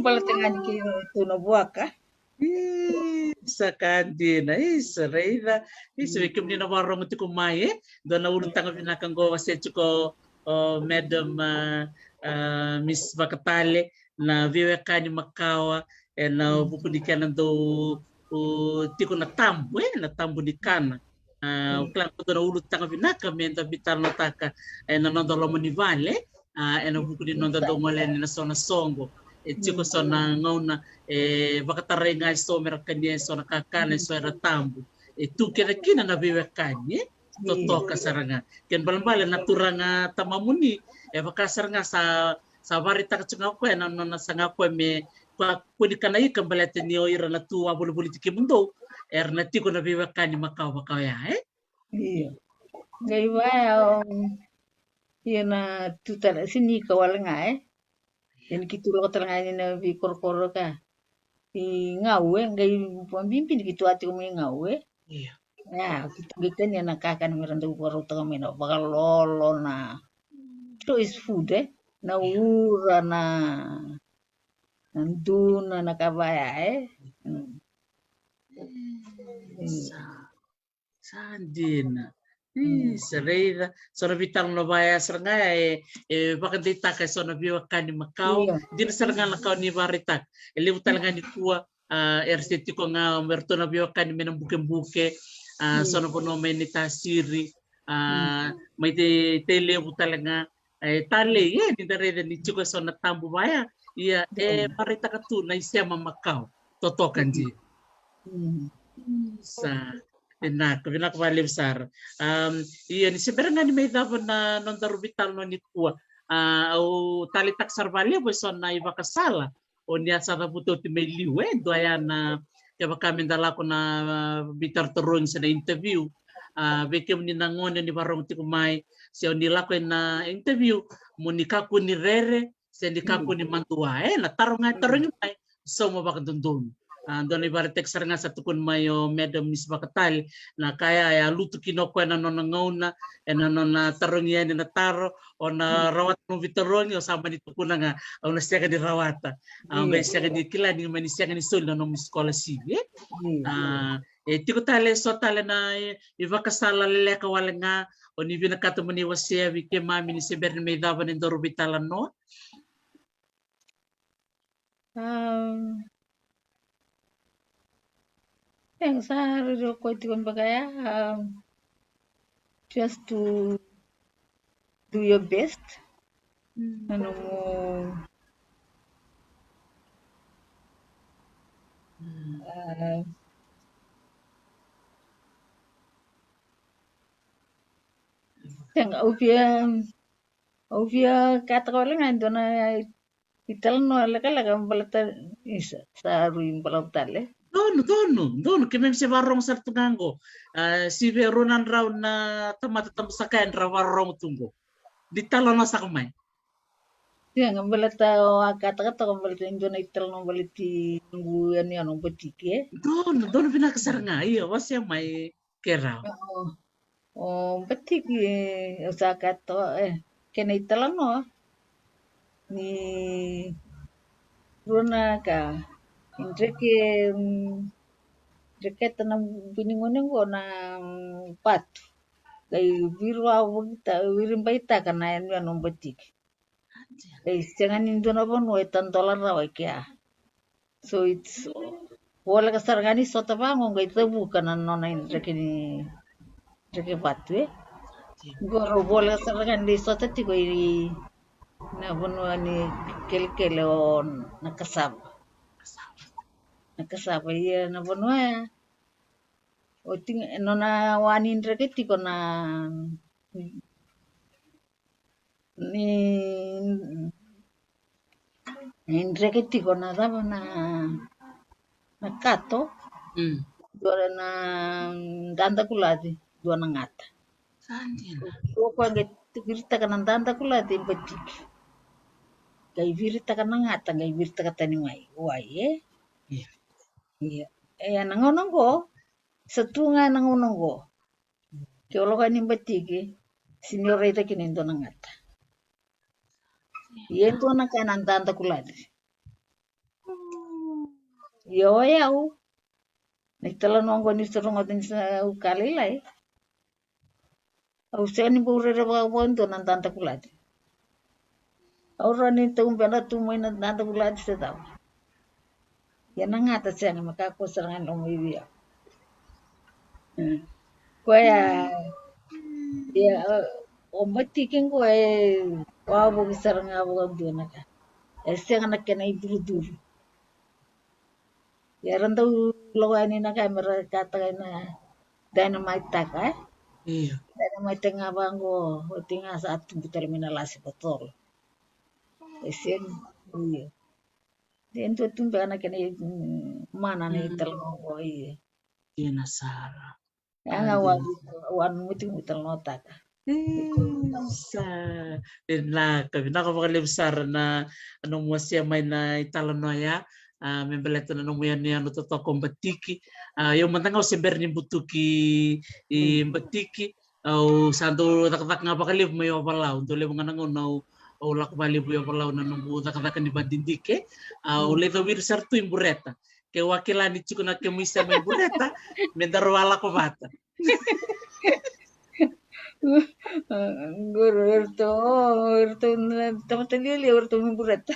Baleta ga ni keitou na vuaka. Isa, ka dina, isa, raica. Isa, vei kemuni na vakarogo tiko mai, e? Dua na ulutaga vinaka qo, wasea tiko o Madam, a, a, Miss Vakatale, na veiwekani makawa, ena vuku ni kena dau, u, tiko na tabu, e, na tabu ni kana. A, au kila qo dua na ulutaga vinaka meda veitalanoataka ena noda loma ni vale, a, ena vuku ni noda dau gole yani na so na soqo. E tiko so na gauna e vakatarai ga e so mera kania e so na kakana, e so era tabu. E tu kece kina na veiwekani, e? totoka sara ga. Kena balebale na turaga tamamuni, e vaka sara ga sa, sa vakaraitaka tu ga o koya na nona saga o koya me kua, kua ni kana ika baleta ni o ira na tu a volivoliti kemudou, era na tiko na veiwekani makawa vaka oya, e? Io. Qai vaya, um, ia na tu tale, sega ni ika wale ga, e? Ia ni keitou lako tale ga yani na veikorokoro ka. I Gau, e, qai bibi ni keitou a tiko mai Gau, e? Io. Ia, keitou qai kania na kakana me ra dau vakarautaka mai na vakalolo na choice food, e? Na ura, na, na duna, na ka vaya, e? Mm. Mm. Sa, sa dina. Mm. Sa raica. So na veitalanoa vaya sara ga e, e vakadeitaka e so na veiwekani makawa. Io. Dina sara ga na ka o ni vakaraitaka. E levu tale ga nikua, a, era se tiko ga me ratou na veiwekani mai na bukebuke, a, so na vanua mai Naitasiri, a, mai Tailevu tale ga, e, talei, e, ni da raica ni tiko e so na tabu vaya, ia, e, vakaraitaka tu na isema makawa totoka dina. Sa, vinaka, vinaka vakalevu sara. Am, ia, ni se bera ga ni mai cava na nodaru veitalanoa nikua, a, au taleitaka sara vakalevu e so na ivakasala o ni a sa cavuta oti mai liu, e, dua ya na, kevaka me da lako na, a, veitarotarogi se na interview, a, vei kemuni na gone ni vakarogo tiko mai, se o ni lako ina interview, mo ni kakua ni rere, se ni kakua ni madua, e, na taro ga e tarogi mai, sauma vakadodonu. A, dua na ivakaraitaki sara ga sa tukuni mai o Madam Nisi Vakatale, na ka ya e a lutu kina o koya na nona gauna, ena nona tarogi yani na taro, o na rawata na veitarogi, o sa mani tukuna ga, au na sega ni rawata. A, au qai sega ni kila ni mani sega ni soli na nomu scholarship, e? A, e tiko tale e so tale na, e, ivakasala leleka wale ga, o ni vinakata mo ni wasea vei keimami ni se bera ni mai cava na nodaru veitalanoa. Um, e, sa rairai o koya tiko beka ya, um, just to do your best. Na nomu, uh, tega, au via, au via kataka wale ga e dua na italanoa lekaleka baleta, isa, sa rui balavu tale. Donu, donu, donu, keimami se vakarorogo sara tu ga qo. A, sivi e rua na drau na tamata tabusaka e dra vakarorogo tu qo. Ni talanoa saka mai. Ia, ga baleta o a kataka toka baleta e dua na italanoa baleti noqu yanuyanu o Batiki, e? Donu, donu vinaka sara ga. Ia, wasea mai. Kerau. O, o Batiki, e, au sa kaya toka, e, kena italanoa ni rua na ka, dreke, mm, dreketa na bui ni gone qo na, mm, vatu. Qai viri wa, viri baitaka na yanuyanu o Batiki. E sega ni dua na vanua e tadola rawa e kea. So it's voleka sara ga ni sota vaqo qai cavuka na nona idreke ni dreke vatu, e. Qo rau voleka sara ga ni sota tiko i na vanua ni kelekele o Nakasava. Nakasava, ia na vanua ya. O tiko nona wa ni dreke tiko na ni, ni dreke tiko na cava na, na kato. Mm. Dua na dadakulaci, dua na gata. Sa dina. Ko koya qai viritaka na dadakulaci e Batiki. Qai viritaka na gata, qai viritaka tani mai wai, e? Ia. Ia. E, na gauna qo, sa tu ga na gauna qo. Ke o lako yani Batiki, sini o raica kina e dua na gata. Ia e dua na ka na dadakulaci. Ia o yau, na italanoa qo ni sa rogoca ni sa u ka lailai. Au sega ni bau rerevaka vakadua na dadakulaci. Au rawa ni taubena tu mai na dadakulaci se cava. Ia na gata sega, me kakua sara ga ni lako mai vei au. Koya, ia, o Batiki qo e wavoki sara ga vakadua na ka. E sega na kena iduruduruvi. Ia ra dau lako yani na ka me ra kataka na dynamite taka, e? Io. Ena mai tega vaqo, oti ga sa tubu tale mai na lasi votolo. E sega, io. E dua tu beka na kena, mm, mana na italanoa qo, io. Dina sara. Yaga wa, wa muti muti talanoataka. Isa. Vinaka, vinaka vakalevu sara na nomu wasea mai na italanoa ya. A, me baleta na nomu yanuyanu totoka o Batiki. A, io mada ga au se bera ni butuki i Batiki. Au sa dau cakacaka ga vakalevu mai Ovalau, dau levu ga na gauna au, au lako vakalevu i Ovalau na noqu cakacaka ni vadidike. A, au lai cawiri sara tu i Bureta. Ke au a kila ni tiko na kemu isema i Bureta, me daru a lako vata. Qori, o iratou, o iratou na tamata lialia, o iratou mai Bureta.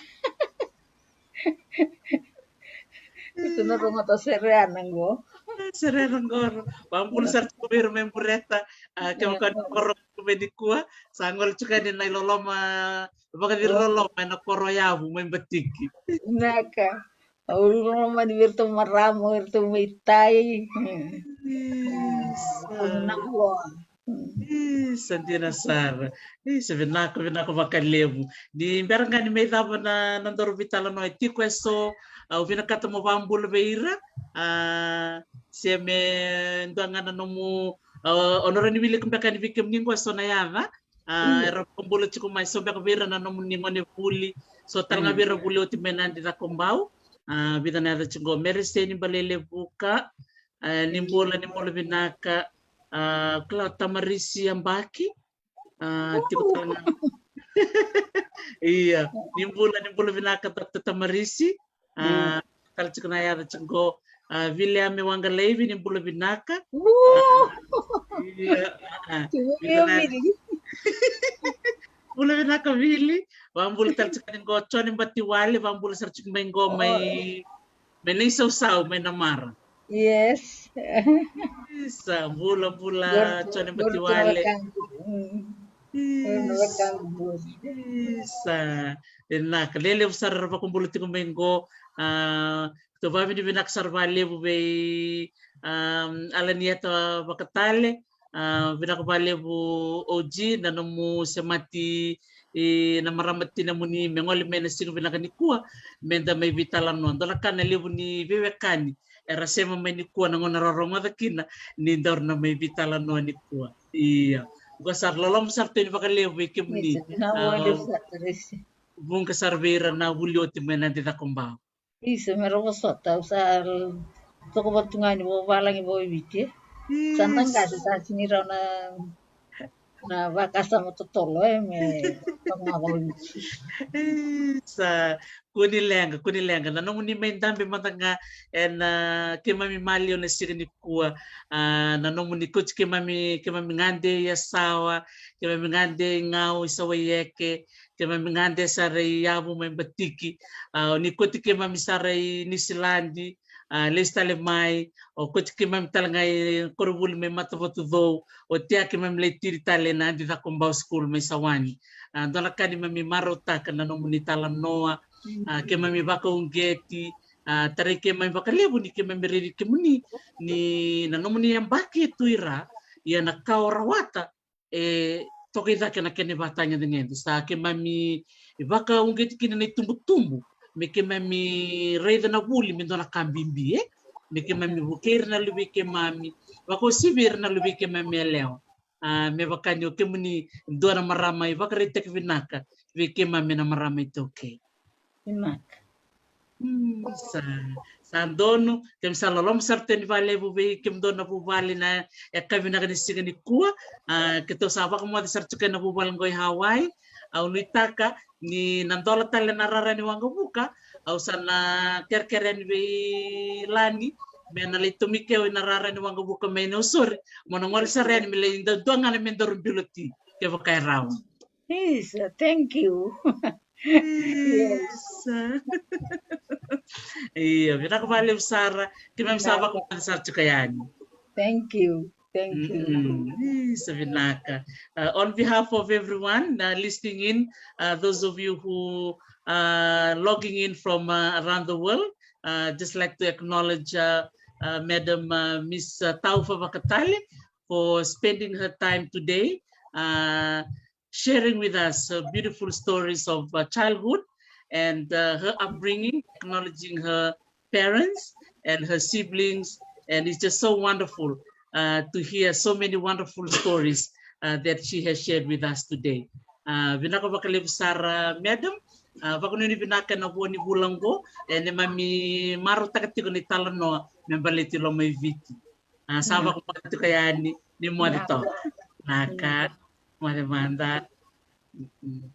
Iratou na rogoca o Sereana qo. Sereana qoro. Vabula sara tiko vei ira mai Bureta. A, kevaka ni koro mai nikua, sa gole tiko yani na iloloma, vakaciri loloma ena koro yavu mai Batiki. Vinaka. Au loloma ni vei iratou marama, o iratou mai Tai. Isa. Na kua. Isa, dina sara. Isa, vinaka, vinaka vakalevu. Ni bera ga ni mai cava na, na daru veitalanoa e tiko eso, au vinakata mo vabula vei ira. A, se me dua ga na nomu, a, o na rawa ni wilika beka yani vei kemuni qo eso na yaca. A, era vakabula tiko mai, so beka vei ira na nomuni gone vuli, so tale ga vei ira vuli oti mai Nadi Cakobau. A, vica na yaca tiko qo, Mereseni Balelevuka, a, ni bula, ni bula vinaka, a, kila Tamarisi Yabaki, a, tiko tale ga. Ia, ni bula, ni bula vinaka Doctor Tamarisi. A, tale tiko na yaca tiko qo, a, Viliame Waqalaivi, ni bula vinaka. Ia, a, a. Bula vinaka Vili. Vabula tale tiko ni qo Joni Batiwale, vabula sara tiko mai qo mai, mai Naisausau, mai Namara. Yes. Isa, bula, bula, Joni Batiwale. Isa, vinaka, lelevu sara era vakabula tiko mai qo. A, tou vakavinavinaka sara vakalevu vei, a, Alanieta Vakatale. A, vinaka vakalevu O G na nomu semati, e, na marama tinamuni me gole mai na siga vinaka nikua, me da mai veitalanoa. Dua na ka na levu ni veiwekani era sema mai nikua na gauna ra rogoca kina ni daru na mai veitalanoa nikua. Ia. Qo sara, loloma sara tu yani vakalevu vei kemuni. Vuqa sara vei ira na vuli oti mai Nadi Cakobau. Isa, me ra vosota, au sa toka vata tu ga ni vakavalagi vakaviti. Sa da qase, sa sini rawa na, na vakasama totolo, e, me toka ga vakaviti. Isa, kua ni leqa, kua ni leqa. Na nomuni mai dabe mada ga ena, a, keimami maliwa na siga nikua. A, na nomuni kauti keimami, keimami gade i Yasawa, keimami gade i Gau, i Sawaieke, keimami gade sara i Yavu mai Batiki. A, o ni kauti keimami sara i Niusiladi, a, lesu tale mai, o kauti keimami tale ga i koronivuli mai Matavatucou, o tea keimami lai tiri tale na Adi Cakobau School mai Sawani. A, dua na ka neimami marautaka na nomuni talanoa, a, keimami vakauqeti, a, tarai keimami vakalevu ni keimami raici kemuni, ni na nomuni yabaki e tu i ra, ia na ka o rawata, e toka i cake na kena ivakatagedegede. Sa keimami vakauqeti kina na itubutubu me keimami raica na vuli me dua na ka bibi, e, me keimami vukei ira na luvei keimami, vakauasivi ira na luvei keimami yalewa. A, me vaka ni o kemuni dua na marama ivakaraitaki vinaka vei keimami na marama iTaukei. Vinaka. Mm, sa, sa donu, keimami sa loloma sara tu yani vakalevu vei kemudou na vuvale na yakavi vinaka ni siga nikua. A, keitou sa vakamoce sara tiko ena vuvale qo i Hawaii. Au nuitaka ni na dola tale na rara ni waqavuka, au sa na kerekere yani vei Lani me na lai tomikeu ina rara ni waqavuka mai Nausori, mo na gole sara yani me lai dua ga na me daru bilo ti kevaka e rawa. Isa, thank you. Isa. Ia, vinaka vakalevu sara, keimami sa vakamoce sara tiko yani. Thank you. Thank you. Mm, isa, vinaka. Uh, on behalf of everyone, uh, listening in, uh, those of you who are logging in from, uh, around the world, uh, just like to acknowledge, uh, uh, Madam, uh, Miss, uh, Taufa Vakatale, for spending her time today, uh, sharing with us her beautiful stories of uh, childhood and uh, her upbringing, acknowledging her parents and her siblings. And it's just so wonderful uh, to hear so many wonderful stories uh, that she has shared with us today. Uh, vinaka vakalevu sara, madam. Uh, vakanuinui vinaka ena vua ni vula oqo, e neimami marautaka tiko na italanoa me baleti Lomaiviti. Uh, sa vakamarautaka yani, ni moce toka. Vinaka, moce mada. Mm-mm.